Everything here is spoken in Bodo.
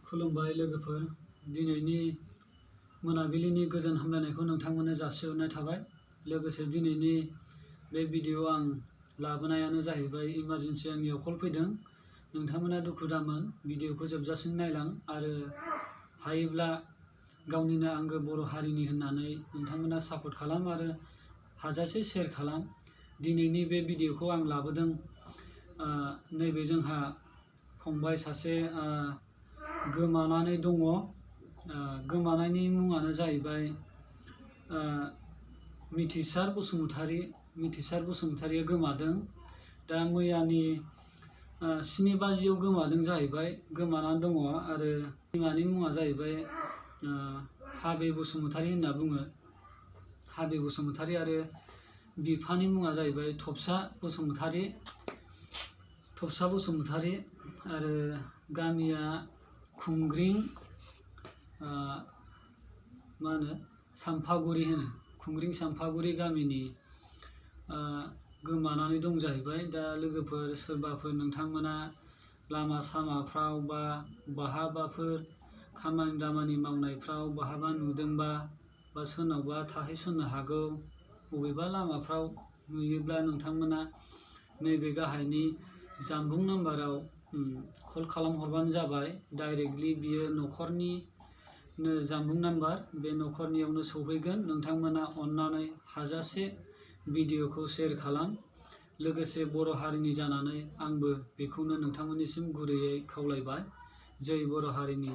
खुलुमबाय लोगोफोर दिनैनि मोनाबिलिनि गोजोन हामलायनायखौ नोंथांमोननो जासिहरनाय थाबाय। लोगोसे दिनैनि बे भिडिअ आं लाबोनायानो जाहैबाय इमारजेन्सि आंनियाव कल फैदों। नोंथांमोना दुखु दामोन, भिडिअखौ जोबजासिम नायलां आरो हायोब्ला गावनिनो आंगो बर' हारिनि होननानै नोंथांमोना सापर्ट खालाम आरो हाजासे शेयार खालाम। दिनैनि बे भिडिअखौ आं लाबोदों नैबे जोंहा फंबाय सासे गोमानानै दङ। गोमानायनि मुङानो जाहैबाय मिथिसार बसुमतारी। मिथिसार बसुमतारीया गोमादों। दा मैयानि 7 बाजियाव गोमादों जाहैबाय, गोमानानै दङ। आरो बिमानि मुङा जाहैबाय हाबे बसुमतारी होनना बुङो, हाबे बसुमतारी। आरो बिफानि मुङा जाहैबाय थबसा बसुमतारी, थबसा बसुमतारी। आरो गामिया खुंग्रिं मा होनो सामफागुरि होनो, खुंग्रिं सामफागुरि गामिनि गोमानानै दं जाहैबाय। दा लोगोफोर सोरबाफोर नोंथांमोना लामा सामाफ्राव बा बहाबाफोर खामानि दामानि मावनायफ्राव बहाबा नुदोंबा बा सोरनावबा थाहैसननो हागौ, बबेबा लामाफ्राव नुयोब्ला नोंथांमोना नैबे गाहायनि जानबुं नाम्बाराव कल खालामहरबानो जाबाय। डाइरेक्टलि बियो न'खरनिनो जानबुं नाम्बार, बे न'खरनियावनो सौहैगोन। नोंथांमोना अननानै हाजासे भिडिअखौ शेयार खालाम। लोगोसे बर' हारिनि जानानै आंबो बेखौनो नोंथांमोननिसिम गुरैयै खावलायबाय। जै बर' हारिनि।